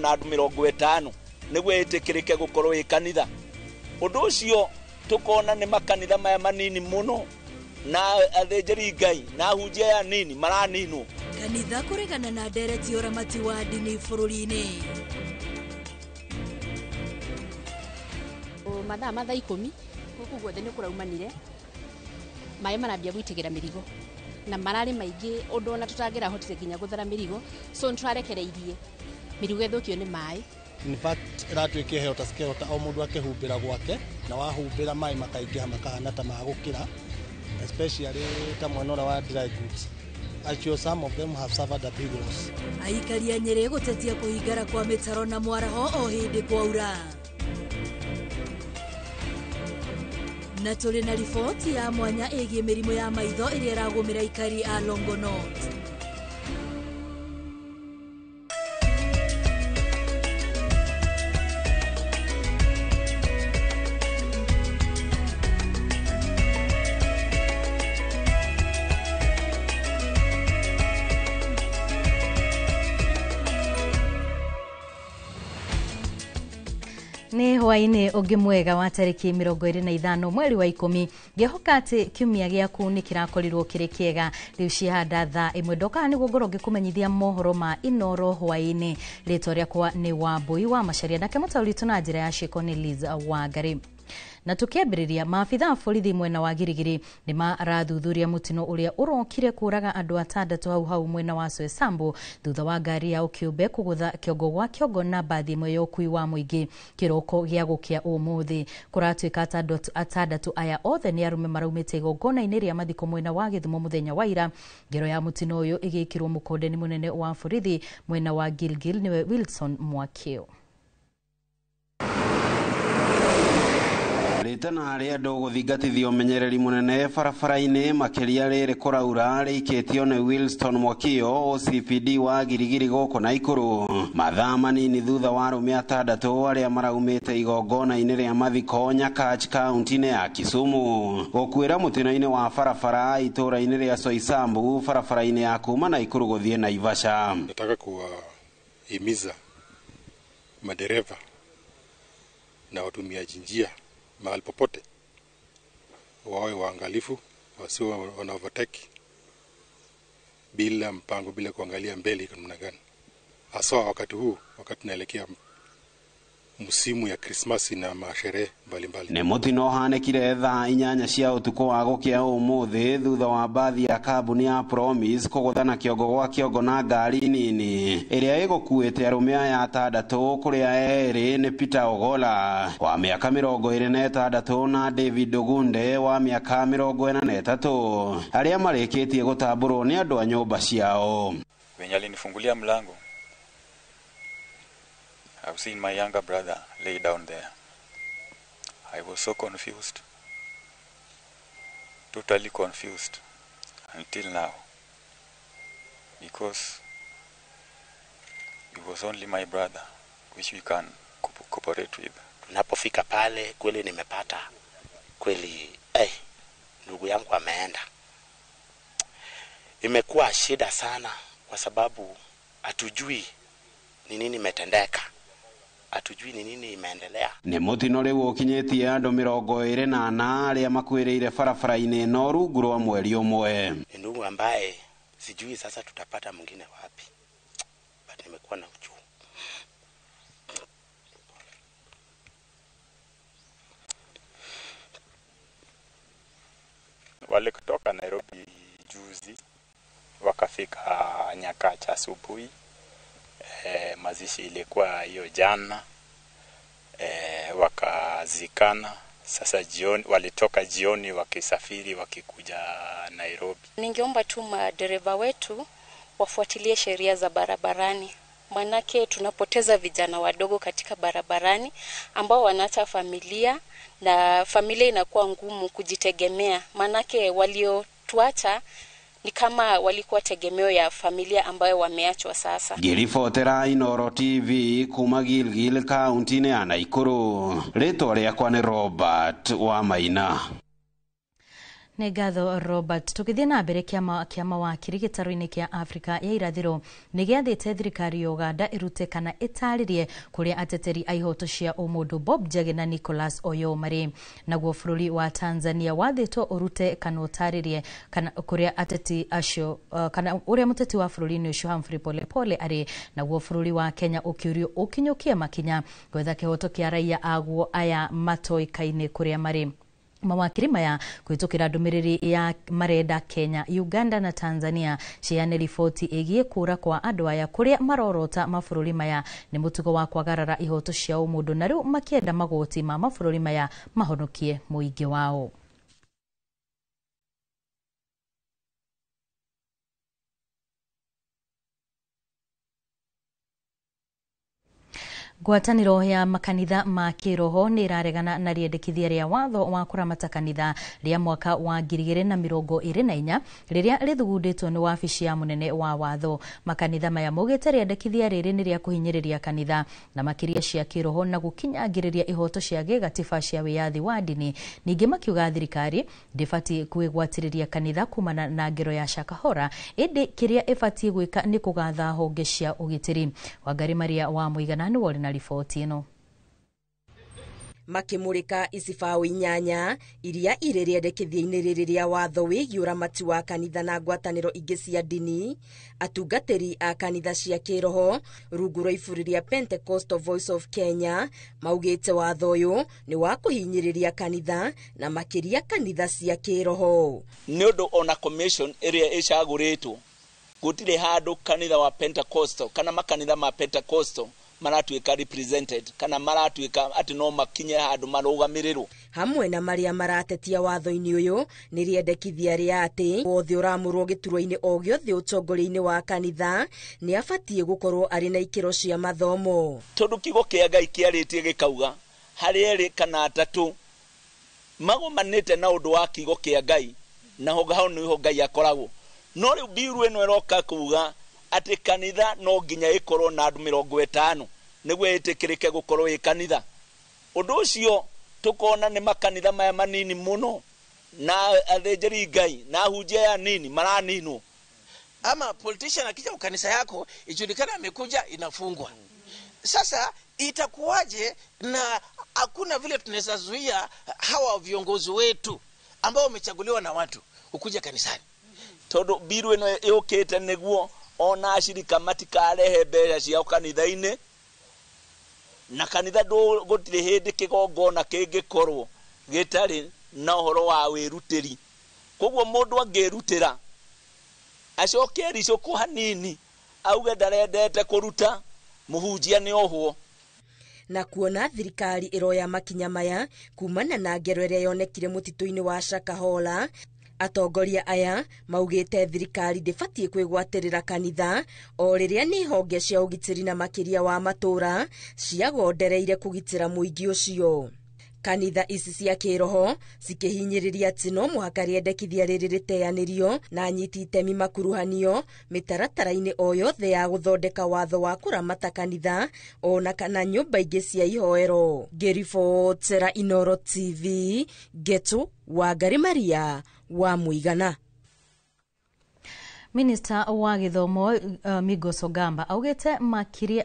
Na andũ 50 nĩguo ĩtĩkĩrĩke gũkorwo ĩ kanitha. Ũndũ ũcio tũkona nĩ makanitha maya manini mũno na athĩnjĩri Ngai na ahunjia aya nini maraninwo. Kanitha kũregana na ndereti ya ũramati wa ndini bũrũri-inĩ. Mathaa ma thaa 10 gũkũ guothe nĩ kũraumanire maĩ marambia gwitĩkĩra mĩrigo na mararĩ maingĩ ũndũ ona tũtangĩrahotire nginya gũthara mĩrigo, so nĩtũrarekereirie mĩrigo ĩthũkio nĩ maĩ. In fact ĩratuĩka heo ta cikĩhota o mũndũ akĩhumbĩra gwake, na wahumbĩra maĩ makaingĩha makahana ta magũkĩra, especially ta mwena ũrĩa wa dry goods. Actually, some of them have suffered a big loss. Aikari a Nyĩrĩ gũtetia kũhingara kwa mĩtaro na mwaraho o hĩndĩ kwaura. Na tũrĩ na riboti ya mwanya ĩgiĩ mĩrimũ ya maitho ĩrĩa ĩragũmĩra aikari a Longonot. Nĩ hwaĩ-inĩ ũngĩ mwega wa tarĩki 25 mweri wa 10, ngĩhoka atĩ kiumia gĩaku nĩ kĩrakorirwo kĩrĩ kĩega. Rĩu cihanda thaa 1 ndokaga nĩguo ngorwo ngĩkũmenyithia mohoro ma Inoro hwaĩ-inĩ. Rĩtwa rĩakwa nĩ Wambui wa Macharia, nake mũtaũri witũ na njĩra ya ciĩko nĩ Liz Wangari. Na tukiambĩrĩria, maabitha a borithi mwena wa Girigiri nĩ marathuthuria mũtino ũrĩa ũrokire kũraga andũ 6 hau hau mwena wa Soesambu thutha wa ngari yao kĩũmbe kũgũtha kĩongo gwa kĩongo na mbathi ĩmwe ya ũkui wa mũingĩ kĩroko gĩa gũkĩa ũmũthĩ. Kũratuĩka 6 aya othe nĩ arũme maraumĩte igongona-inĩ rĩa mathiko mwena wa Gĩthumo mũthenya wa ira. Ngero ya mũtino ũyũ ĩgĩkĩrwo mũkonde nĩ mũnene wa borithi mwena wa Gilgil nĩwe Wilson Mwakio. Rĩtana rĩa andũ gũthingatithio ũmenyereri mũnene barabara-inĩ makĩria rĩrĩ kũraura rĩikĩtio nĩ Wilson Mwakio OCPD wa Girigiri gũkũ Naikuru mathaa manini thutha wa arũme 6 arĩa maraumĩte igongona-inĩ rĩa mathiko Nyakach kaunti-inĩ ya Kisumu gũkuĩra mũtino-inĩ wa barabara itũũra-inĩ rĩa Soisambu barabara-inĩ ya kuma Naikuru gũthiĩ Naivasha. Nataka kuwahimiza madereva na watumiaji njia mahali popote wawe waangalifu, wasiwe wana overtake bila mpango, bila kuangalia mbele iko namna gani, haswa wakati huu, wakati tunaelekea msimu ya Krismasi na masherehe mbalimbali. Nĩ mũtino ũhanĩkire thaa 8 cia ũtukũ wa gũkĩa ũmũthĩ thutha wa mbathi ya kambuni ya Promise kũgũthana kĩongo gwa kĩongo na ngari nini ĩrĩa ĩgũkuĩte arũme aya 6 kũrĩa erĩ nĩ Peter Ogola wa mĩaka 26 na David Ogunde wa mĩaka 43 arĩa marĩkĩtie gũtambũrwo nĩ andũ a nyũmba ciao. Wenye alinifungulia mlango, I've seen my younger brother lay down there. I was so confused, totally confused until now, because it was only my brother which we can cooperate with. Napofika pale kweli nimepata kweli, ndugu yangu ameenda. Imekuwa shida sana kwa sababu hatujui ni nini imetendeka, hatujui ni nini imeendelea. Nĩ mũtino rĩu ũkinyĩtie andũ 24 arĩa makuĩrĩire barabara-inĩ ĩno rungu rwa mweri ũmwe. Ni ndugu ambaye sijui sasa tutapata mwingine wapi, but nimekuwa na uchungu. Wale kutoka Nairobi juzi wakafika Nyakach asubuhi. Mazishi ilikuwa hiyo jana. Wakazikana. Sasa jioni walitoka jioni wakisafiri wakikuja Nairobi. Ningeomba tu madereva wetu wafuatilie sheria za barabarani. Manake tunapoteza vijana wadogo katika barabarani ambao wanaacha familia na familia inakuwa ngumu kujitegemea. Manake waliotuacha ni kama walikuwa tegemeo ya familia ambayo wameachwa sasa. Ngĩribotera Inoro TV kuma Gilgil kaunti-inĩ ya Naikuru, rĩtwa rĩakwa nĩ Robert wa Maina. Nĩ ngatho Robert. Tũgĩthiĩ na mbere, kĩama kĩa mawakiri gĩtarũ-inĩ kĩa Afrika ya irathĩro nĩ gĩathĩte thirikari ya Uganda ĩrute kana ĩtarĩrie kũrĩa ateteri a ihoto cia ũmũndũ Bob Njagi na Nicholas Oyo marĩ. Naguo bũrũri wa Tanzania wathĩtwo ũrute kana ũtarĩrie kana kũrĩa ateti acio kana ũrĩa mũteti wa bũrũri-inĩ ũcio Humphrey Polepole arĩ. Naguo bũrũri wa Kenya ũkĩũrio ũkinyũkie makinya gwetha kĩhoto kĩa raia aguo aya matoĩkaine kũrĩa marĩ. Mawakiri maya kũhĩtũkĩra ndũmĩrĩri ya marenda Kenya, Uganda na Tanzania ciheane riboti ĩgiĩ kũra kwa andũ aya kũrĩa marorota mabũrũri maya nĩ mũtugo wa kwagarara ihoto cia ũmũndũ, na rĩu makĩenda magoti ma mabũrũri maya mahonokie mũingĩ wao. Ngwatanĩro ya makanitha ma kĩroho nĩ ĩraregana na rĩendekithia rĩa watho wa kũramata kanitha rĩa mwaka wa 2024 rĩrĩa rĩthugundĩtwo nĩ wabici ya mũnene wa watho. Makanitha maya maugĩte rĩendekithia rĩrĩ nĩ rĩa kũhinyĩrĩria kanitha na makĩria cia kĩroho na gũkinyangĩrĩria ihoto cia gĩgatiba cia wĩyathi wa ndini. Ningĩ makiuga thirikari ndĩbatiĩ kwĩgwatĩrĩria kanitha kumana na ngero ya Shakahola, ĩndĩ kĩrĩa ĩbatiĩ gwĩka nĩ kũgatha honge cia ũgitĩri. Wangari Maria wa Mũigana nĩwe ũrĩ na riboti ĩno. Makĩmũrĩka icibaũ 8 iria irĩ rĩendekithia-inĩ rĩrĩ rĩa watho wĩgiĩ ũramati wa kanitha na ngwatanĩro ingĩ cia ndini, atungatĩri a kanitha cia kĩroho rungu rwa iburi rĩa Pentecostal Voice of Kenya maugĩte watho ũyũ nĩ wa kũhinyĩrĩria kanitha na makĩria kanitha cia kĩroho. Nĩ ũndũ ona commission ĩrĩa ĩcagũrĩtwo gũtirĩ handũ kanitha wa Pentecostal kana makanitha ma Pentecostal maratuĩka represented kana maratuĩka atĩ no makinye handũ marũgamĩrĩrwo. Hamwe na marĩa maratetia watho-inĩ ũyũ nĩ rĩendekithia rĩa atĩ wothe ũramũrwo gĩturwa-inĩ o gĩothe ũtongoria-inĩ wa kanitha nĩ abatiĩ gũkorwo arĩ na ikĩro cia mathomo. Tondũ kiugo kĩa Ngai kĩarĩtie gĩkauga harĩ erĩ kana atatũ magomanĩte na ũndũ wa kiugo kĩa Ngai, na hau nĩho Ngai akoragwo. No rĩu mbiru ĩno ĩroka kuga atĩ kanitha no nginya ĩkorwo na andũ 50 nĩguo ĩtĩkĩrĩke gũkorwo ĩ kanitha. Ũndũ ũcio tũkona nĩ makanitha maya manini mũno na athĩnjĩri Ngai na ahunjia aya nini maraninwo. Ama politician akija kwa kanisa yako ijulikane amekuja, inafungwa. Sasa itakuwaje na hakuna vile tunaweza zuia hawa viongozi wetu ambao wamechaguliwa na watu kukuja kanisani? Tondũ mbiru ĩno ĩũkĩte nĩguo ona ashirika matikarehe mbeca ciao kanitha-inĩ, na kanitha gũtirĩ hĩndĩ kĩgongona kĩngĩkorwo gĩtarĩ na ũhoro wa wĩrutĩri. Koguo mũndũ angĩrutĩra acoke ericũkwo hanini auge ndarendete kũruta, mũhunjia nĩ ohwo. Na kuona thirikari ĩroya makinya maya kumana na ngero ĩrĩa yonekire mũtitũ-inĩ wa Shakahola, atongoria aya maugĩte thirikari ndĩbatiĩ kwĩgwatĩrĩra kanitha o rĩrĩa nĩ honge cia ũgitĩri na makĩria wa matũũra ciagondereire kũgitĩra mũingĩ ũcio. Kanitha ici cia kĩroho cikĩhinyĩrĩria atĩ no mũhaka rĩendekithia rĩrĩ rĩteanĩrio na anyiti itemi makuruhanio mĩtaratara-inĩ o yothe ya gũthondeka watho wa kũramata kanitha ona kana nyũmba ingĩ cia ihoero. Ngĩribotera Inoro TV, Getu Wangari Maria wa Mũigana. Minista wa gĩthomo Migos Ogamba augĩte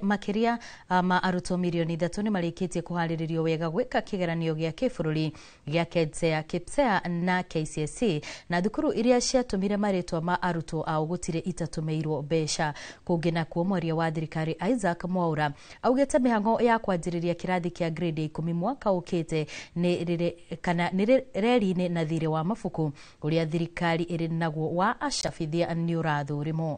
makĩria ma arutwo mirioni 3 nĩ marĩkĩtie kũharĩrĩrio wega gwĩka kĩgeranio gĩa kĩbũrũri gĩa KEPSEA, KIPSEA na KCSE, na thukuru iria ciatũmire marĩtwa ma arutwo ao gũtirĩ itatũmĩirwo mbeca. Kũngĩ nakuo, mwaria wa thirikari Isaac Mwaura augĩte mĩhang'o ya kwanjĩrĩria kĩrathi kĩa grade 10 mwaka ũkĩte nĩ reri-inĩ na thirĩ wa mabuku ũrĩa thirikari ĩrĩ naguo wa acabithia nĩ ũrathũrimwo.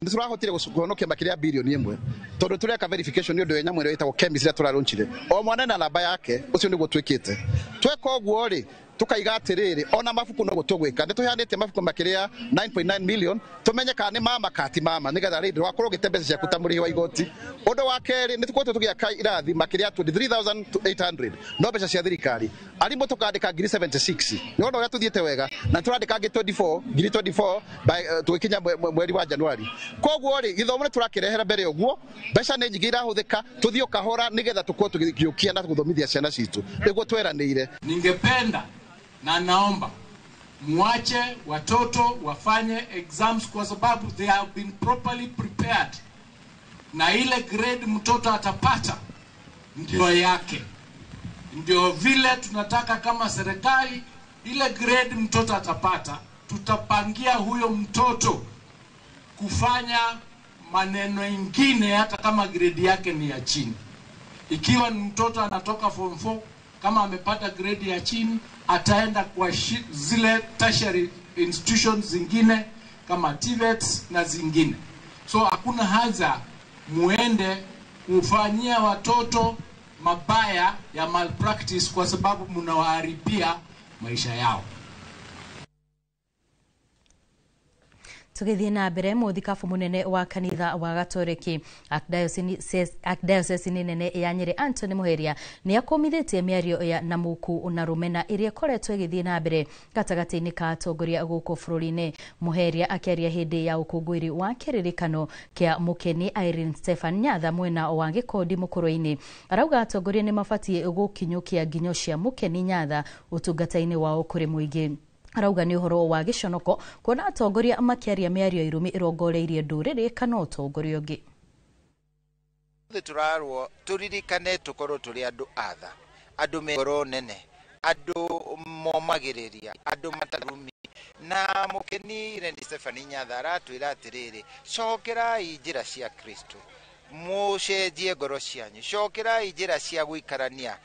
Nĩ tũrahotire kũhonokia makĩria bilioni 1 tondũ tũreka verification nĩ ũndũ wa nyamũ ĩrĩa ĩtagwo KEMIS ĩrĩa tũrarũnchire o mwana na namba yake, ũcio nĩguo twĩkĩte. Tweka ũguo rĩ, tukaiga atĩrĩrĩ, ona mabuku no gũtũgwĩka nĩ tũheanĩte mabuku makĩria 9.9 million tũmenye kana nĩ mama kana ti mama, nĩgetha rĩ ndũgakorwo ũgĩte mbeca ciaku ta mũrĩhi wa igoti. Ũndũ wa kerĩ, nĩ tũkoretwo tũgĩaka irathi makĩria 23,800 no mbeca cia thirikari. Arimũ tũkandĩka 76,000 nĩ ũndũ ũrĩa tũthiĩte wega, na tũrandĩka angĩ 24,000 by tũgĩkinya mweri wa Januari. Koguo rĩ, gĩthomo nĩ tũrakĩrehera mbere ũguo, mbeca nĩ nyingĩ irahũthĩka, tũthiĩ o kahora nĩgetha tũkorwo tũgĩũkia na gũthomithia ciana citũ nĩguo tweranĩire. Ningependa na naomba Muache watoto wafanye exams kwa sababu they have been properly prepared, na ile grade mtoto atapata ndio yake. Ndio vile tunataka kama serikali, ile grade mtoto atapata, tutapangia huyo mtoto kufanya maneno ingine hata kama grade yake ni ya chini. Ikiwa ni mtoto anatoka form 4, kama amepata grade ya chini, ataenda kwa zile tertiary institutions zingine kama TVET na zingine. So hakuna haja muende kufanyia watoto mabaya ya malpractice kwa sababu mnawaharibia maisha yao. Tugithie na mbere, muthikabu munene wa kanitha wa Gatoreki Archdiocese nene ya Nyeri Anthony Muheria ni akomithitie miario ya Namuku na Rumena iria ikoretwo igithie na mbere gatagati-ini ka atongoria guku bururi-ini. Muheria akiaria hindi ya ukungũiri wa kiririkano kia mukeni Irene Stephen Nyatha mwena wa Gikondi Mukuru-ini, arauga atongoria ni mabatie gukinyukia nginyo cia mukeni Nyatha utungata-ini wao kuri muingi. Arauga ni uhoro wa giconoko kuona atongoria makiaria miario irumi irongoreirie nduriri kana utongoria ungi. Turarwo turirikane tukorwo turi andu atha, andu me ngoro nene, andu momagiriria, andu matarumi. Na mukeni Irene Stephen Nyatha aratwira atiriri, cokerai njira cia Kristo, mucenjie ngoro cianyu, cokerai njira cia guikarania,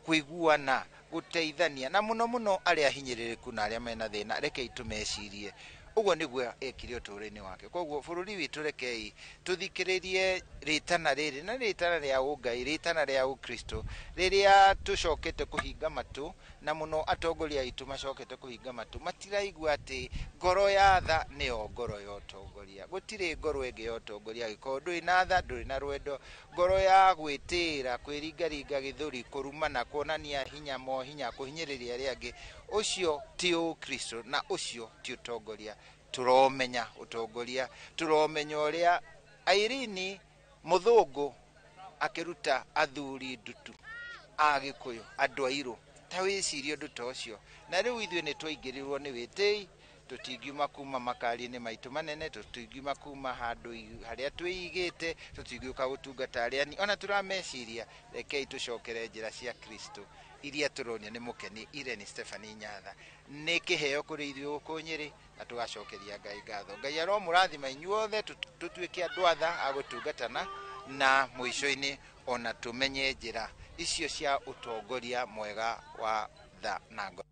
kuiguana, guteithania, na muno muno aria hinyiririku na aria mena thina, rekei tumecirie. Uguo niguo ekire utũũro-inĩ wake. Koguo bũrũri witũ rekei tuthikĩrĩrie rĩtana rĩrĩ, na rĩtana rĩa ũngai, rĩtana rĩa ũkristo, rĩrĩa tũcokete kũhinga matũ, na mũno atongoria aitũ macokete kũhinga matũ, matiraigua atĩ ngoro ya tha nĩyo ngoro ya ũtongoria. Gũtirĩ ngoro ĩngĩ ya ũtongoria angĩkorwo ndũrĩ na tha, ndũrĩ na rwendo. Ngoro ya gwĩtĩĩra, kwĩringaringa gĩthũri, kũrumana, kuonania hinya mohinya, kũhinyĩrĩria arĩa angĩ, ũcio ti ũkristo na ũcio ti ũtongoria. Turomenya utongoria, turomenya uria Irene muthungu akiruta athuri ndutu a Gikuyu, andu airu. Ta wicirie undu ta ucio. Na riu ithuĩ nĩ twaingĩrĩrwo nĩ wĩtĩi, tũtingiuma kuma makari-inĩ maitũ manene, tũtingiuma kuma handũ harĩa twĩigĩte, tũtingĩũka gũtungata arĩa ni ona tũrameciria. Rekei tũcokere njĩra cia Kristo iria tũronio nĩ mukeni Irene Stephen Nyatha. Nĩ kĩheo kũrĩ ithuĩ gũkũ Nyĩrĩ, na tũgacokeria Ngai ngatho. Ngai aromũrathima inyuothe, tũtuĩke andũ atha a gũtungatana, na mũico-inĩ ona tũmenye njĩra icio cia ũtongoria mwega wa tha na ngoro.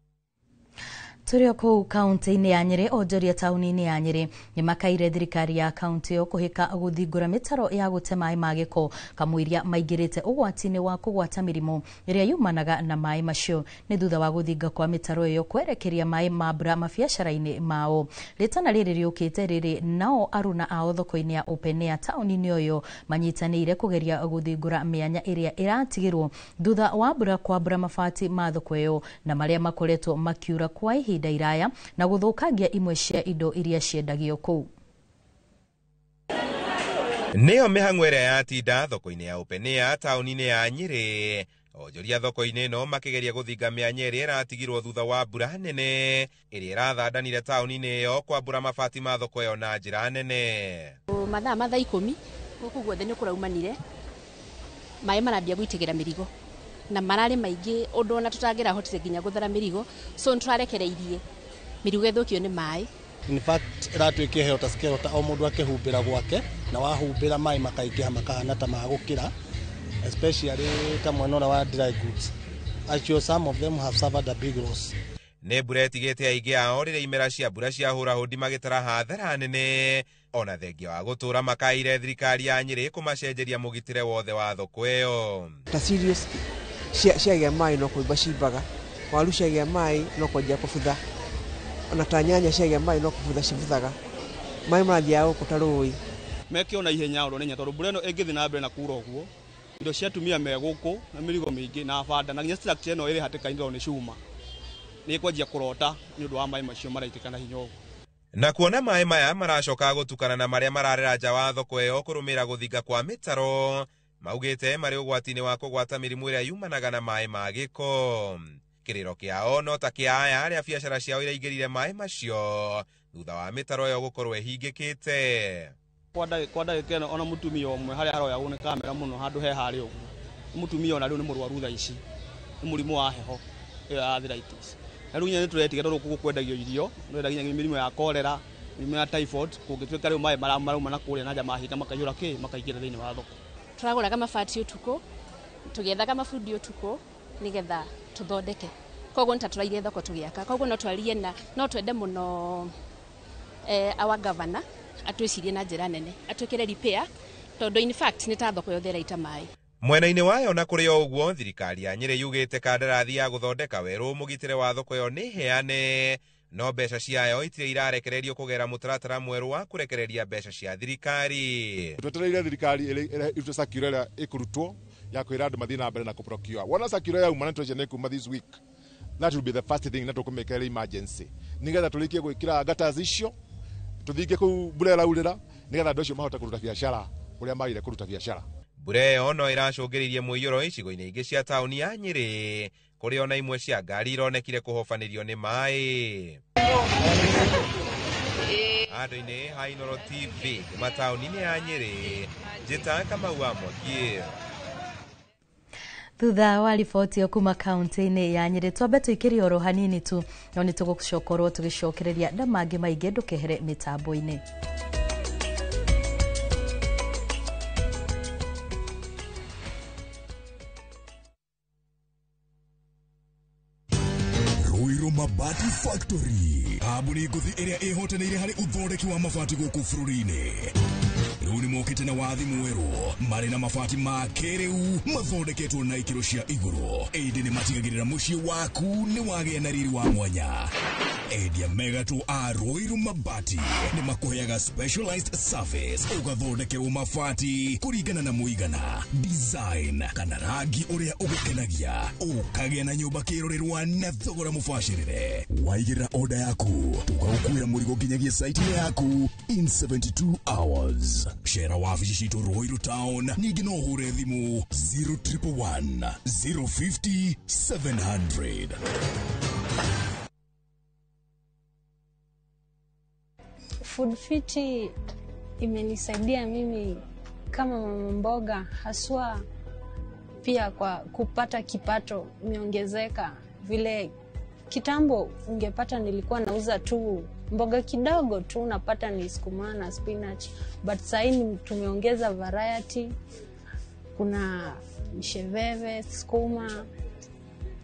Tũrĩ o kũu kaunti-inĩ ya Nyĩrĩ, onjoria taũni-inĩ ya Nyĩrĩ nĩmakaire thirikari ya kaunti ĩyo kũhĩka gũthingũra mĩtaro ya gũte maĩ ma gĩko kamũiria maingĩrĩte ũgwati-inĩ wa kũgwata mĩrimũ ĩrĩa yumanaga na maĩ macio. Nĩ thutha wa gũthinga kwa mĩtaro ĩyo kwerekeria maĩ ma mbura mabiacara-inĩ mao. Rĩtana rĩrĩ rĩũkĩte rĩrĩ nao aruna ao thoko-inĩ ya Open Air taũni-inĩ ĩyo manyitanĩire kũgeria gũthingũra mĩanya ĩrĩa ĩratigĩrwo thutha wa mbura kwambũra mabati ma thoko ĩyo na marĩa makoretwo makiura kwa ihinda iraya na gũthũkangia imwe cia indo iria ciendagio kũu. Nĩyo mĩhang'o ĩrĩa yatinda thoko-inĩ ya Open Air taũni-inĩ ya Nyĩrĩ. Onjoria thoko-inĩ ĩno makĩgeria gũthinga mĩanya ĩrĩa ĩratigirwo thutha wa mbura nene ĩrĩa ĩrathandanire taũni-inĩ ĩyo kwambũra mabati ma thoko ĩyo na njĩra nene. Mathaa ma thaa 10 gũkũ guothe nĩ kũraumanire, maĩ marambia gũitĩkĩra mĩrigo na mararĩ maingĩ ũndũ ona tũtangĩrahotire nginya gũthara mĩrigo, so nĩtũrarekereirie mĩrigo ĩthũkio nĩ maĩ. In fact ĩratuĩka helter skelter, o mũndũ akĩhumbĩra gwake, na wahumbĩra maĩ makaingĩha makahana ta magũkĩra, especially ta mwena ũrĩa wa dry goods. Acio some of them have suffered a big loss. Nĩ mbura ĩtigĩte aingĩ ao rĩrĩa imera cia mbura ciahũra hũndi magĩtara hathara nene, ona thengia wa gũtũra makaire thirikari ya Nyĩrĩ kũmacenjeria mũgitĩre wothe wa thoko ĩyo. Ta serious ciagĩa maĩ no kũimba cimbaga, waru ciagĩa maĩ no kwanjia kũbutha, ona ta nyanya ciagĩa maĩ no kũbutha cibuthaga, maĩ marathiaga gũkũ ta rũĩ. Meke ona ihenya oro nenya tondũ mbura ĩno ĩngĩthiĩ na mbere na kura ũguo, indo cia atumia me gũkũ na mĩrigo mĩingĩ na banda na nginya structure ĩno ĩrĩ hatĩka-inĩ tondũ nĩ cuma nĩ ĩkwanjia kũrota nĩ ũndũ wa maĩ macio maraitĩka na hinya ũguo. Na kuona maĩ maya maracoka gũtukana na marĩa mararera nja wa thoko ĩyo kũrũmĩrĩra gũthinga kwa mĩtaro, maugĩte marĩ ũgwati-inĩ wa kũgwata mĩrimũ ĩrĩa yumanaga na maĩ ma gĩko. Kĩrĩro kĩao no ta kĩa aya arĩa biacara ciao iraingĩrire maĩ macio thutha wa mĩtaro ĩyo gũkorwo ĩhingĩkĩte. Kwa ndagĩka ĩno ona mũtumia ũmwe harĩa haroyagwo nĩ kamera mũno handũ he harĩ ũguo, mũtumia ona rĩu nĩ mũrwaru thaa ici nĩ mũrimũ wa heho ĩyo ya arthritis. Na rĩu nginya nĩ tũretiga tondũ gũkũ kwendagio irio, nĩ nginya mĩrimũ ya cholera, mĩrimũ ya typhoid, kũngĩtuĩka rĩu maĩ marauma na kũrĩa na nja mahinga makaiyũra kĩ makaingĩra thĩinĩ wa thoko. Tũragũraga mabati ũtukũ, tũgĩethaga mabundi ũtukũ nĩgetha tũthondeke. Koguo nĩ ta tũraire thoko tũgĩaka. Koguo no twarie na no twende mũno our governor atwĩcirie na njĩra nene, atwĩkĩre repair tondũ in fact nĩ ta thoko yothe ĩraita maĩ. Mwena-inĩ wayo na kũrĩ o ũguo, thirikari ya Nyĩrĩ yugĩte kandarathi ya gũthondeka werũ mũgitĩre wa thoko ĩyo nĩ heane, no mbeca ciayo itirĩ irarekererio kũgera mũtaratara mwerũ wa kũrekereria mbeca cia thirikari. Twetereire thirikari ĩrute circular ĩrĩa ĩkũrutwo ya kwĩra andũ mathiĩ na mbere na kũprocure. Wona circular yauma na tũreciria nĩ ĩkuuma this week, that will be the first thing na tũkũmĩka ĩrĩ emergency nĩgetha tũrĩkie gwĩkĩra gutters icio tũthinge kũu mbura ĩraurĩra nĩgetha andũ acio mahote kũruta biacara ũrĩa magĩrĩire kũruta biacara. Mbura ĩyo no ĩracũngĩrĩirie mũiyũro icigo-inĩ ingĩ cia taũni ya Nyĩrĩ kũrĩa ona imwe cia ngari ironekire kũhobanĩrio nĩ maĩ. Andũ-inĩ ha Inooro TV kuma taũni-inĩ ya Nyĩrĩ, njĩta Kamau wa Mwangi. Thutha wa riboti ĩyo kuma kaunti-inĩ ya Nyĩrĩ, twambe tũikĩrie oro hanini tu, no nĩ tũgũcokorwo tũgĩcokereria na mangĩ maingĩ, ndũkehere mĩtambo-inĩ. Ruiru Mabati Factory, kambuni ngũthi ĩrĩa ĩhotanĩire harĩ ũthondeki wa mabati gũkũ bũrũri-inĩ. Rĩu nĩ mokĩte na wathi mwerũ, marĩ na mabati ma kĩrĩu mathondeketwo na ikĩro cia igũrũ, ĩndĩ nĩ matigagĩrĩra mũciĩ waku nĩ wagĩa na riri wa mwanya. Endia megatũ a Ruiru Mabati nĩ makũheaga specialized service, ũgathondekerwo mabati kũringana na mũigana, design kana rangi ũrĩa ũgũkenagia, ũkagĩa na nyũmba kĩrorerwa na thogora mũbacĩrĩre. Waigĩrĩra order yaku, tũgagũkuĩra mũrigo nginyagia site-inĩ yaku in 72 hours. Cera wabici citũ Ruiru Town, ningĩ no ũhũre thimũ 0111 050 700. Food Fiti imenisaidia mimi kama mama mboga, haswa pia kwa kupata kipato imeongezeka. Vile kitambo ungepata nilikuwa nauza tu mboga kidogo tu, unapata ni sukuma na spinach, but sasa tumeongeza variety, kuna msheveve, sukuma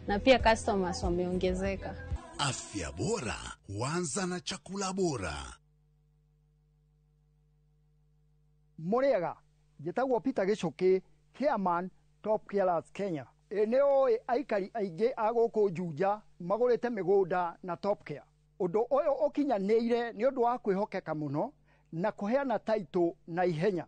na pia customers wameongezeka. Afya bora huanza na chakula bora. Muriega, njĩtagwo Peter Gĩcũkĩ, chairman Top Carers Kenya. Nĩ aikari aingĩ a gũkũ Juja magũrĩte mĩgũnda na Top Care. Ũndũ ũyũ ũkinyanĩire nĩ ũndũ wa kwĩhokeka mũno na kũheana taitũ na ihenya.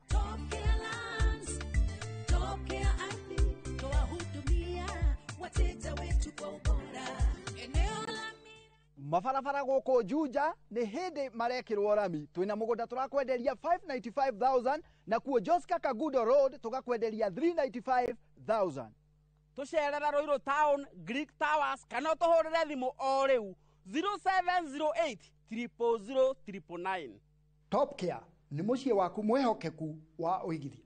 Mabarabara gũkũ Juja nĩ hĩndĩ marekĩrwo rami. Twĩna mũgũnda tũrakwenderia 595,000 na kuo Joska Kagudo Road tũgakwenderia 395,000. Tũcerera Ruiru Town, Greek Towers, kana ũtũhũrĩre thimũ o rĩu 0708 000 999. Top Care nĩ mũciĩ waku mwĩhokeku wa ũigithia.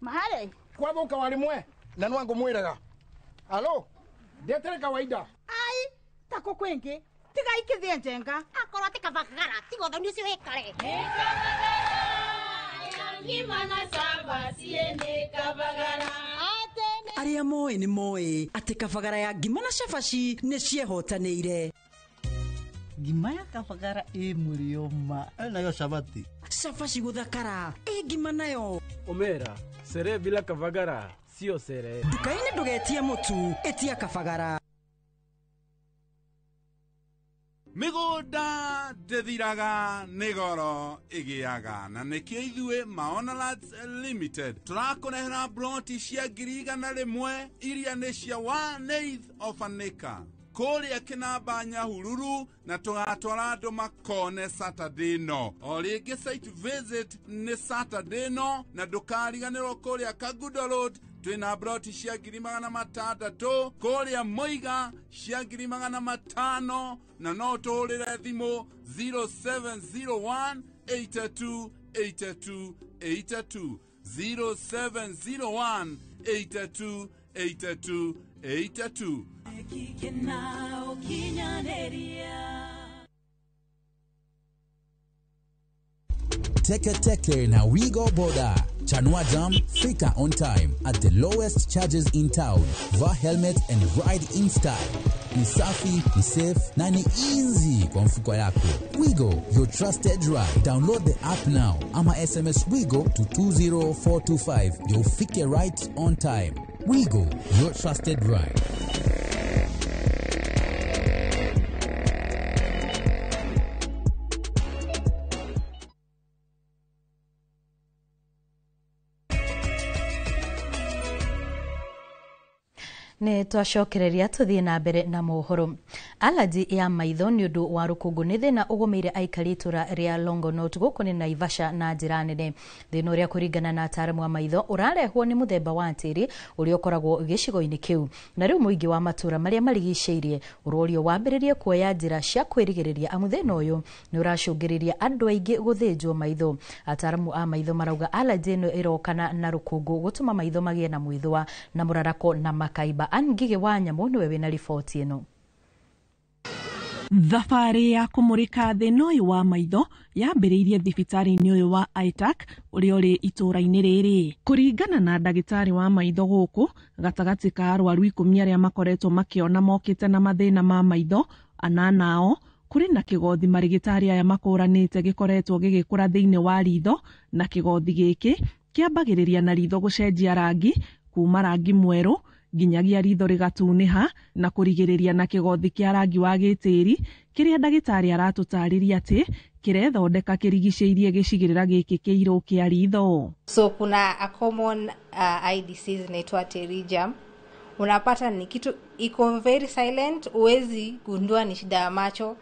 Mahare kwathuka wari mwe na nwangu mwiraga alo ndetere kawaida ai tako kwingi tiga ikithie njenga akorwo ti kabagara tiga thoni ucio wikare Arĩa moĩ nĩ moĩ atĩ kabagara ya ngima na cabaci nĩ ciehotanĩire. Ngima ya kabagara ĩ mũrĩo ma nayo cabaci. Cabaci gũthakara ĩ ngima nayo. Omera sere bila kabagara sio sere. Nduka-inĩ ndũgetie mũtu, ĩtia kabagara. Mĩgũnda ndĩthiraga nĩ goro ĩgĩaga na nĩkĩo ithuĩ Maona Lands Limited tũrakũrehera ploti cia 100,000 iria nĩ cia 1/8 of an acre. Kũrĩa Kĩnamba Nyahururu, na tũgatwara andũ makone Saturday no. O rĩngĩ site visit nĩ Saturday no, na ndũkariganĩrwo kũrĩa Kagundo Road twĩna broti cia 600,000, kũrĩa Mũiga cia 500,000, na no tũhũrĩre thimũ 0701 82 82 82 0701 82 82 82. Teke Teke na Wigo Boda. Chanua Jam, fika on time at the lowest charges in town. Vaa helmet and ride in style. Ni safi, ni safe na ni easy kwa mfuko yako. Wigo, your trusted ride. Download the app now ama SMS Wigo to 20425. You'll fike right on time. Wigo, your trusted ride. Nĩ twacokereria tũthiĩ na mbere na mohoro. Allergy ya maitho nĩ ũndũ wa rũkũngũ nĩ thĩna ũgũmĩire aikari itũra rĩa Longonot gũkũ nĩ Naivasha na njĩra nene. Thĩna ũrĩa kũringana na ataaramu a maitho ũrarehwo nĩ mũthemba wa tĩri ũrĩa ũkoragwo gĩcigo-inĩ kĩu. Na rĩu mũingĩ wa matũra marĩa marigicĩirie ũrorio wambĩrĩrie kuoya njĩra cia kwĩrigĩrĩria amu thĩna ũyũ nĩ ũracũngĩrĩria andũ aingĩ gũthĩnjwo maitho. Ataaramu a maitho marauga allergy ĩno ĩrokana na rũkũngũ gũtũma maitho magĩe na mwĩthũa na mũrarako na makaimba. Ngige wa Nyamũ nĩwe wĩna riboti ĩno. Thabarĩ ya kũmũrĩka thĩna ũyũ wa maitho yambĩrĩirie thibitarĩ-inĩ ũyũ wa ITAC ũrĩa ũrĩ itũũra-inĩ rĩrĩ. Kũringana na ndagĩtarĩ wa maitho gũkũ, gatagatĩ ka arwaru 10 arĩa makoretwo makĩona mokĩte na mathĩna ma maitho, 8 ao kũrĩ na kĩgothi marĩgĩtarĩ aya makũranĩte gĩkoretwo gĩgĩkũra thĩinĩ wa ritho, na kĩgothi gĩkĩ kĩambagĩrĩria na ritho gũcenjia rangi kuma rangi mwerũ nginyagia ritho rĩgatunĩha na kũrigĩrĩria na kĩgothi kĩa rangi wa gĩtĩri kĩrĩa ndagĩtarĩ aratũtarĩria atĩ kĩrethondeka kĩrigicĩirie gĩcigĩrĩra gĩkĩ kĩirũ kĩa ritho. So kuna a common eye disease inaitwa pterygium. Unapata ni kitu iko very silent, huwezi gundua ni shida ya macho.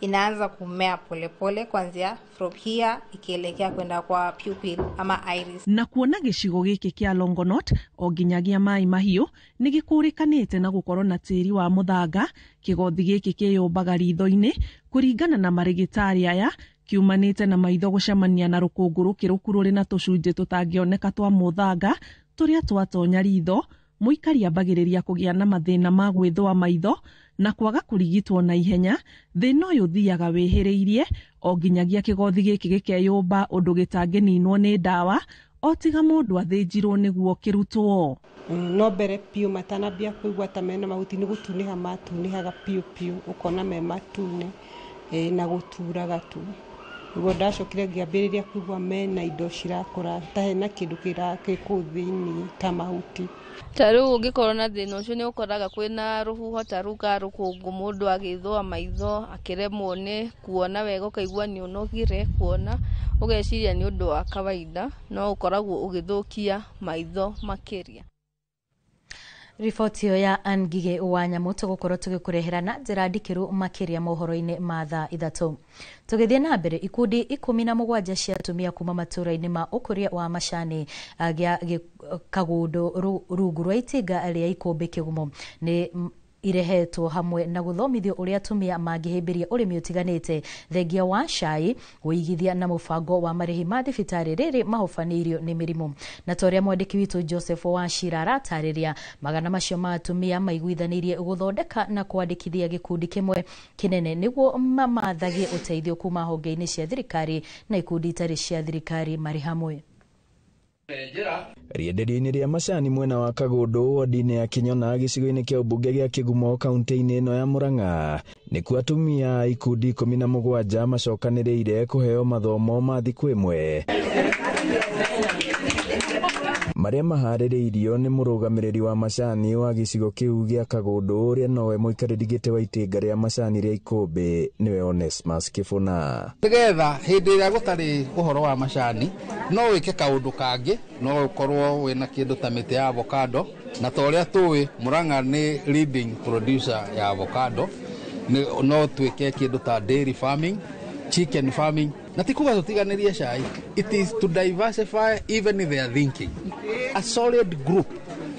Inaanza kumea polepole kuanzia from here ikielekea kwenda kwa pupil ama iris. Na kuona gĩcigo gĩkĩ kĩa Longonot o nginyagia Mai Mahiũ nĩ gĩkũrĩkanĩte na gũkorwo na tĩri wa mũthanga. Kĩgothi gĩkĩ kĩyũmbaga ritho-inĩ kũringana na marĩgĩtarĩ aya kiumanĩte na maitho gũcemania na rũkũngũ rũkĩrũku rũrĩ na tũcunjĩ tũtangĩoneka twa mũthanga tũrĩa twatonya ritho. Mũikari ambagĩrĩria kũgĩa na mathĩna ma gwĩthũa maitho na kwaga kũrigitwo na ihenya. Thĩna ũyũ ũthiaga wĩhĩrĩirie o nginyagia kĩgothi gĩkĩ gĩkeyũmba ũndũ gĩtangĩninwo nĩ ndawa o tiga mũndũ athĩnjirwo nĩguo kĩrutwo. No mbere piũ matanambia kũigua ta mena mahuti nĩ gũtunĩha matunĩhaga piũ piũ, ũkona me matune na gũturaga tu. Nĩguo ndacokire ngĩambĩrĩria kũigua mena indo cirakũra ta hena kĩndũ kĩ kũu thĩinĩ ta mahuti. Ta rĩu ũngĩkorwo na thĩna ũcio nĩ ũkoraga kwĩna rũhuho ta rũu ka rũkũngũ, mũndũ agĩthũa maitho akĩremwo nĩ kuona wega, ũkaigua nĩ ũnogire kuona, ũgeciria nĩ ũndũ wa kawaida, no ũkoragwo ũgĩthũkia maitho makĩria. Riboti ĩyo ya Ann Ngige wa Nyamũ tũgũkorwo tũgĩkũrehera na njĩra ndikĩru makĩria mohoro-inĩ ma thaa 3. Tũgĩthiĩ na mbere, ikundi 17 cia atumia kuma matũũra-inĩ ma ũkũria wa macani gĩa Kagundo rungu rwa itinga rĩa Ikũmbĩ Kĩgumo nĩ irehetwo hamwe na gũthomithio ũrĩa atumia mangĩhĩmbĩria ũrĩmi ũtiganĩte, thengia wa cai, ũigithia na mũbango wa marĩhi ma thibitarĩ rĩrĩ mahobanĩirio nĩ mĩrimũ. Na ta ũrĩa mwandĩki witũ Joseph Wachira aratarĩria, magana macio ma atumia maiguithanĩirie gũthondeka na kwandĩkithia gĩkundi kĩmwe kĩnene nĩguo mamathagie ũteithio kuma honge-inĩ cia thirikari na ikundi itarĩ cia thirikari marĩ hamwe. Rĩenderio-inĩ rĩa macani mwena wa Kagundo wodi-inĩ ya Kinyona gĩcigo-inĩ kĩa ũmbunge gĩa Kĩgumo kaunti-inĩ ĩno ya Murang'a nĩkuo atumia ikundi 17 macokanĩrĩire kũheo mathomo ma thikũ ĩmwe. Marĩa maharĩrĩirio nĩ mũrũgamĩrĩri wa macani wa gĩcigo kĩu gĩa Kagũndũ ũrĩa nowe mũikarĩri gĩtĩ wa itĩnga rĩa macani rĩa Ikũmbĩ nĩwe Onesmus Kĩbũna. Nĩgetha hĩndĩ ĩrĩa gũtarĩ ũhoro wa macani no wĩke kaũndũ kangĩ, no ũkorwo wĩna kĩndũ ta mĩtĩ ya avocado, na ta ũrĩa tũĩ Murang'a nĩ leading producer ya avocado, no twĩke kĩndũ ta dairy farming, chicken farming, na ti kuga tũtiganĩrie cai, it is to diversify even their thinking. A solid group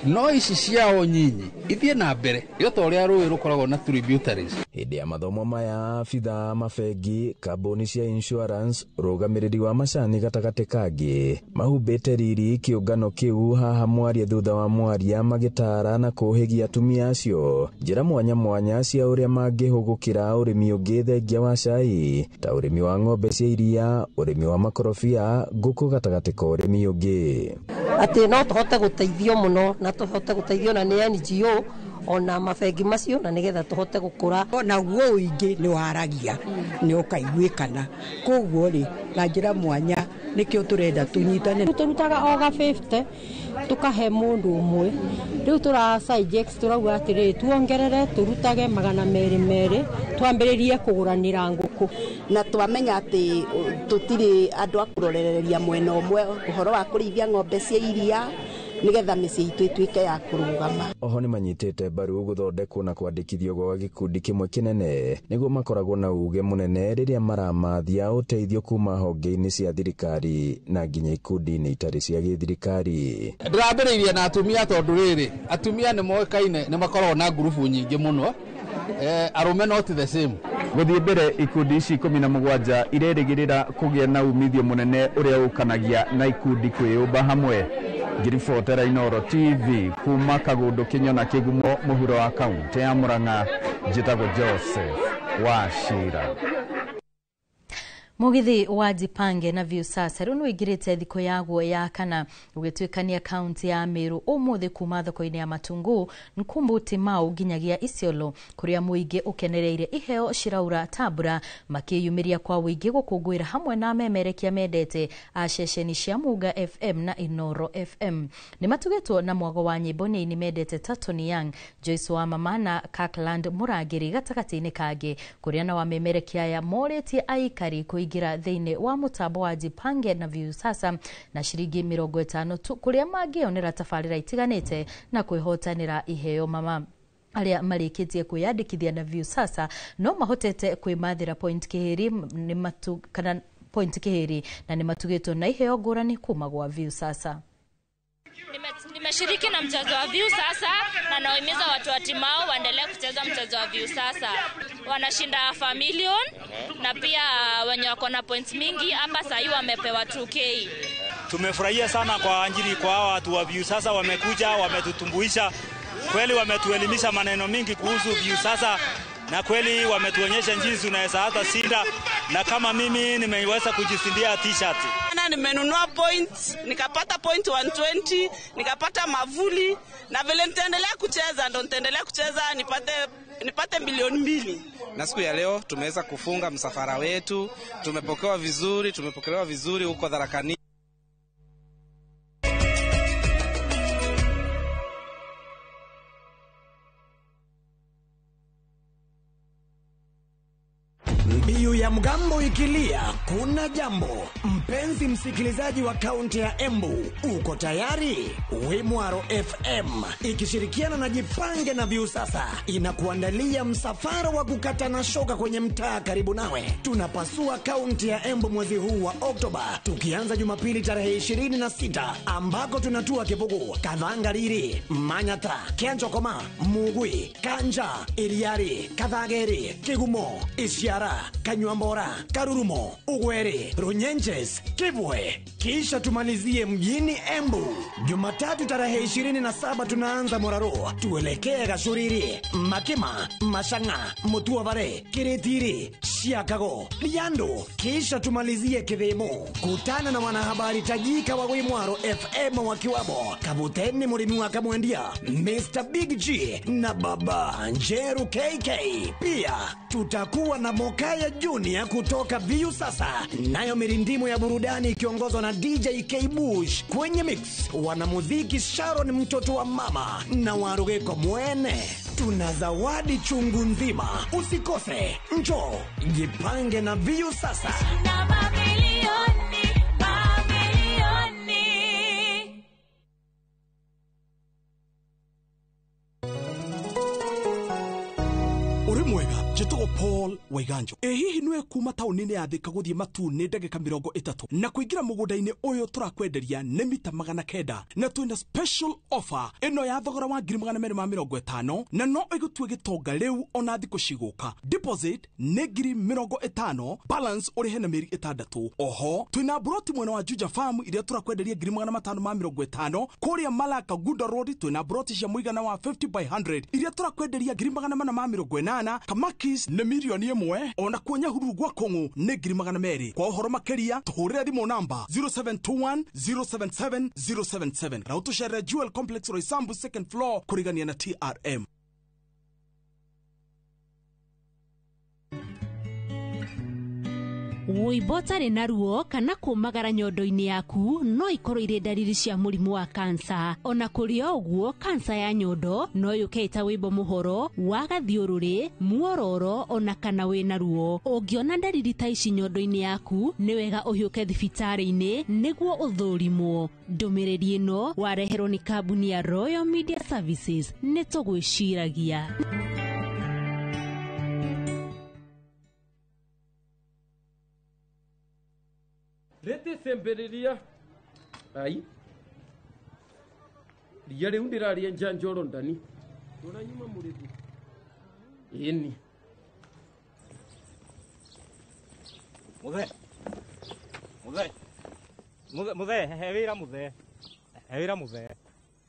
no ici ciao nyinyi ithiĩ na mbere yo ta ũrĩa rũĩ rũkoragwo na tributaries. Hĩndĩ ya mathomo maya abithaa mabengi, kambuni cia insurance, rũgamĩrĩri wa macani gatagatĩ kangĩ mahumbĩte riri kĩũngano kĩu haha mwaria thutha wa mwaria magĩtara na kũhĩgia atumia acio njĩra mwanya mwanya cia ũrĩa mangĩhũgũkĩra ũrĩmi ũngĩ thengia wa cai ta ũrĩmi wa ng'ombe cia iria, ũrĩmi wa makorobia, ngũkũ gatagatĩ ka ũrĩmi ũngĩ. Atĩ no tũhote gũteithio mũno na tũhote gũteithio na nĩ NGO ona mabengi macio na nigetha tũhote gũkũra. Naguo ũingĩ nĩ waragia nĩ ũkaiguĩkana, koguo rĩ na njĩra mwanya nĩkĩo tũrenda tũnyitane. Tũrutaga o ga 50 tũkahe mũndũ ũmwe, rĩu tũra suggest tũrauga atĩrĩrĩ tuongerere tũrutage 200 twambĩrĩrie kũgũranĩra ngũkũ. Na twamenya atĩ tũtirĩ andũ a kũrorereria mwena ũmwe ũhoro wa kũrĩithia ng'ombe cia iria nigetha mĩciĩ itũ ĩtuĩke ya kũrũgama. Oho nĩ manyitĩte mbaru gũthondekwo na kwandĩkithio gwa gĩkundi kĩmwe kĩnene nĩguo makoragwo na uge mũnene rĩrĩa maramathia ũteithio kuma honge-inĩ cia thirikari na nginya ikundi-inĩ itarĩ cia gĩthirikari. Ndĩrambĩrĩirie na atumia tondũ rĩrĩ atumia nĩ moĩkaine nĩ makoragwo na ngurubu nyingĩ mũno, arũme not the same. Gũthiĩ mbere ikundi ici 17 irerĩgĩrĩra kũgĩa na umithio mũnene ũrĩa ũkanagia na ikundi kwĩyũmba hamwe. Ngiribotera Inooro TV kuma Kagũndũ Kĩnyona Kĩgumo mũhuro wa kaunti ya Murang'a, njĩtagwo Joseph Wachira. Mũgithi wa Jipange na Viusasa rĩu nĩũingĩrĩte thikũ yaguo ya kana ũgĩtuĩkania kaunti ya Meru ũmũthĩ kuma thoko-inĩ ya Matungu Nkumbu Timau nginyagia Isiolo kũrĩa mũingĩ ũkenereire iheo ciraura ta mbura makĩyumĩria kwa ũingĩ gũkũngũĩra hamwe na memerekia mendete a ceceni cia Muga FM na Inooro FM. Nĩmatugĩtwo na mwago wa nyĩmbo nĩ aini mendete ta Tony Young, Joyce wa Mama na Kirkland Mũrangĩri gatagatĩ-inĩ kangĩ kũrĩa na wamemerekia aya morĩtie aikari kuingira thĩinĩ wa mũtambo wa Jipange na Viusasa na ciringi 50 tu kũrĩa mangĩonera tabarĩra itiganĩte na kwĩhotanĩra iheo mama. Arĩa marĩkĩtie kwĩyandĩkithia na Viusasa no mahotete kwĩmathĩra point kĩhĩri nĩ matu kana point kĩhĩri na nĩ matugĩtwo na iheo ngũrani kuma gwa Viusasa. Nimeshiriki na mchezo wa Viusasa na nawahimiza watu wa Timau waendelee kucheza mchezo wa Viusasa. Wanashinda $1,000,000 na pia wenye wako na points mingi hapa sasa hivi wamepewa 2K. Tumefurahia sana kwa ajili kwa hawa watu wa Viusasa wamekuja, wametutumbuisha. Kweli wametuelimisha maneno mingi kuhusu Viusasa na kweli wametuonyesha jinsi unaweza hata shinda, na kama mimi nimeweza kujisindia t-shirt. Nimenunua point, nikapata point 120, nikapata mavuli, na vile nitaendelea kucheza ndo nitaendelea kucheza nipate 2,000,000. Na siku ya leo tumeweza kufunga msafara wetu, tumepokelewa vizuri, tumepokelewa vizuri huko Tharaka. Mbiu ya mgambo ikilia, kuna jambo. Mpenzi msikilizaji wa kaunti ya Embu, uko tayari? Wimwaro FM ikishirikiana na Jipange na Viusasa inakuandalia msafara wa kukata na shoka kwenye mtaa karibu nawe. Tunapasua kaunti ya Embu mwezi huu wa Oktoba, tukianza Jumapili tarehe 26 ambako tunatua Kibugu, Kathangariri, Manyata, Kianjokoma, Mugwi, Kanja, Iriari, Kathageri, Kigumo, Ishiara, Kanyuambora, Karurumo, Ugweri, Runyenjes, Kibwe, kisha tumalizie mjini Embu. Jumatatu tarehe 27 tunaanza Muraro, tuelekee Gacuriri, Makima, Mashanga, Mutuavare, Kiritiri, Chiakago, Liando, kisha tumalizie Kithimo. Kutana na wanahabari tajika wa Wimwaro FM wakiwamo Kabuteni Murimi wa Kamwendia, Mr Big G na Baba Njeru KK. Pia tutakuwa na Mokaya Junior. ni ya kutoka Viusasa, nayo mirindimu ya burudani ikiongozwa na DJ K Bush kwenye mix, wanamuziki Sharon mtoto wa mama na Warugeko mwene. Tuna zawadi chungu nzima, usikose. Njoo jipange na Viusasa. Uri mwega njĩtagwo Paul Waiganjo. Ĩ hihi nĩwe kuma taũni-inĩ ya Thika gũthiĩ Matu nĩ ndagĩka 30 na kũingĩra mũgũnda-inĩ ũyũ tũrakwenderia nĩ mita 900 na twĩna special offer ĩno ya thogora wa 250,000 na no ĩgũtue gĩtonga rĩu ona thikũ cigũka. Deposit nĩ 50,000, balance ũrĩhe na mĩeri 6. Oho twĩna broti mwena wa Juja Farm iria tũrakwenderia 550,000. Kũrĩa Malaka Gunda Road twĩna broti cia mũigana wa 50 by 100 iria tũrakwenderia 480,000. Kamakis nĩ 1,000,000 ona kuo Nyahururu gwa Kũng'ũ nĩ 200,000. Kwa ũhoro makĩria tũhũrĩre thimũ namba 0721 077 077 na ũtũcerere Jewel Complex Roysambu second floor kũrigania na TRM. Wũimbo ũtarĩ na ruo kana kũmagara nyondo-inĩ yaku no ikorwo irĩ ndariri cia mũrimũ wa kansa. Ona kũrĩ o ũguo, kansa ya nyondo no yũke ĩta wũimbo mũhoro wa gathiũrũrĩ, muororo ona kana wĩna ruo. Ũngĩona ndariri ta ici nyondo-inĩ yaku, nĩ wega ũhiũke thibitarĩ-inĩ nĩguo ũthũrimwo. Ndũmĩrĩri ĩno wareherwo nĩ kambuni ya Royal Media Services. Nĩ tũgwĩciragia. Rete semberiria ai ria riu ndiraria njanjoro ndani uranyuma murithi ini muthe muthe muthe muthe he wira muthe he wira muthe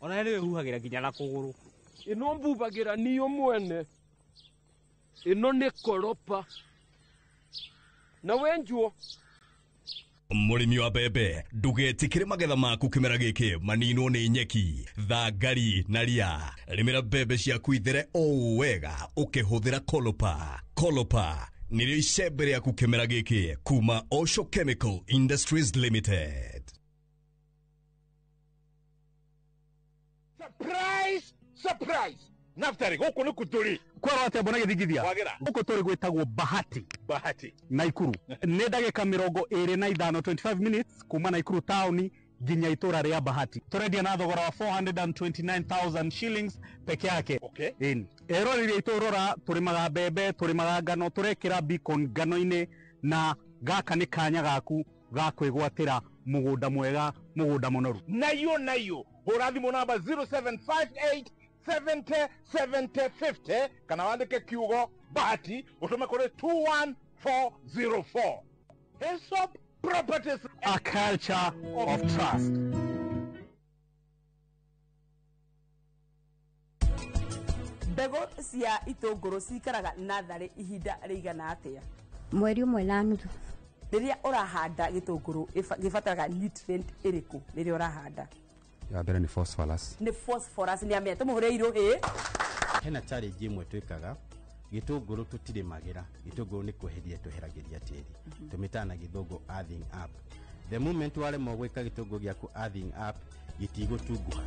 ona ni huhagira nginya na kuguru ino mbubagira niyo mwene ino ni koropa na wenjuo. Mũrĩmi wa mbembe ndũgetĩkĩre magetha maku kĩmera gĩkĩ maninwo nĩ nyeki, thangari na ria. Rĩmĩra mbembe ciaku ithere o wega ũkĩhũthĩra Kolopa. Kolopa nĩrĩo icembe rĩaku kĩmera gĩkĩ kuma Osho Chemical Industries Limited. Surprise! Surprise! Naftari gũkũ nĩ kũtũrĩ kwerwo atĩa mbona gĩthingithia gũkũ tũrĩ gwĩtagwo Bahati Bahati Naikuru nĩ ndagĩka 25 25 minutes kuma Naikuru taũni nginya itũra rĩa Bahati. Tũrendia na thogora wa 429,000 shillings peke yake. Okay. Eroreri aitũ rora, tũrĩmaga mbembe, tũrĩmaga ngano, tũrekĩra beacon ngano-inĩ, na gaka nĩ kanya gaku ga kwĩgwatĩra mũgũnda mwega, mũgũnda mũnoru. Nayo nayo hũra thimũ namba 0758 70 70 50 kana wandike kiugo Bahati utume kuri 21404. Hillsop Properties, a culture of trust. Mbegũ cia itũngũrũ cikaraga natharĩ ihinda rĩigana atĩa? Mweri ũmwe na nuthu. Rĩrĩa ũrahanda gĩtũngũrũ gĩbataraga nutrient ĩrĩkũ rĩrĩa ũrahanda? Ya mbere nĩ phosphorus. Nĩ phosphorus nĩ amenya tũmũhũre irũhĩ. Hena challenge ĩmwe twĩkaga gĩtũngũrũ tũtirĩmagĩra, gĩtũngũrũ nĩ kweheria tweheragĩria tĩri, tũmĩtaga na gĩthũngũ earthing up. The moment waremwo gwĩka gĩtũngũrũ gĩaku earthing up, gĩtigũtunguha.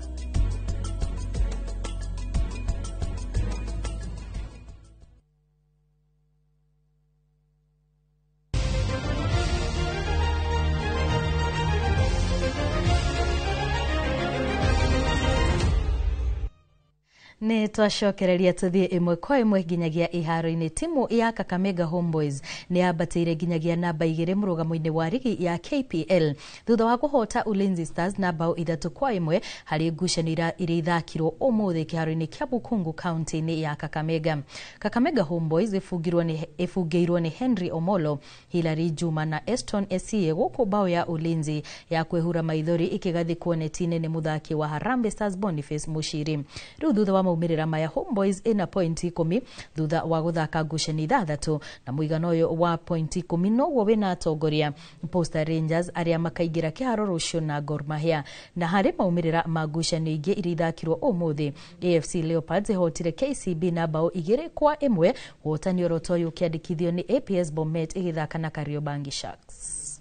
Nĩ twacokereria tũthiĩ ĩmwe kwa ĩmwe nginyagia iharo-inĩ. Timu ya Kakamega Homeboys nĩ yambatĩire nginyagia namba 2 mũrũgamo-inĩ wa rigi ya KPL thutha wa kũhota Ulinzi Stars na bao 3-1 harĩ ngucanio iria ithakirwo ũmũthĩ kĩharo-inĩ kĩa Bukungu kaunti-inĩ ya Kakamega. Kakamega Homeboys ĩbungĩirwo nĩ Henry Omolo, Hilary Juma na Eston Esie, gũkũ bao ya Ulinzi ya kwĩhura maithori ĩkĩgathĩkwo neti-inĩ nĩ mũthaki wa Harambee Stars Boniface Mushiri. Rĩu thutha wa maumĩrĩra maya, Homeboys ĩna pointi 10 thutha wa gũthaka ngucanio 6, na mũigana ũyũ wa pointi 10 noguo wĩna atongoria Posta Rangers arĩa makaingĩra kĩharo rũciũ na Gor Mahia. Na harĩ maumĩrĩra ma ngucanio ingĩ iria ithakirwo ũmũthĩ, AFC Leopards ĩhotire KCB na bao 2-1, ũhotani oro ũyũ ũkĩandĩkithio nĩ APS Bomet ĩgĩthaka na Kariobangi Sharks.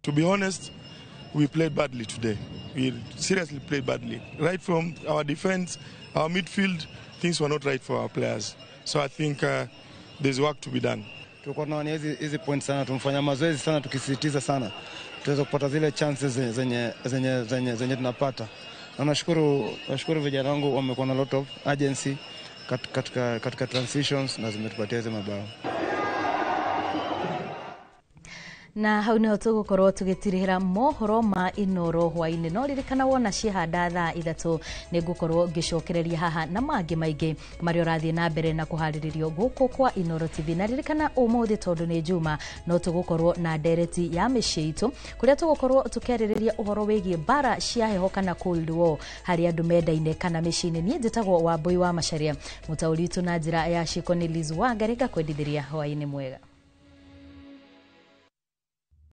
To be honest, we played badly today. We seriously played badly. Right from our defense, our midfield, things were not right for our players. So I think there's work to be done. Tulikuwa tunawania hizi points sana, tumfanya mazoezi sana, tukisisitiza sana tuweze kupata zile chances zenye tunapata. Na nashukuru vijana wangu wamekuwa na lot of urgency katika transitions na zimetupatia hizo mabao. Na hau niho tugukorwo tugitirihira mohoro ma Inoro hwaini, no ririkana wona ciehanda thaa 3 ni ngukorwo ngicokereria haha na mangi maingi maria urathie na mbere na kuhariririo guku kwa Inoro TV. Na ririkana umuthi tondu ni Juma no tugukorwo na ndereti ya miciĩ itu kuria tugukorwo tukiaririria uhoro wigie bara cia heho kana cold war hari andu mendaine kana miciĩ-inĩ. Niĩ njĩtagwo Wambui wa Macharia, mũtaũri witũ na njĩra ya ciĩko nĩ Liz Wangari, ngakwendithĩria hwaini mwega.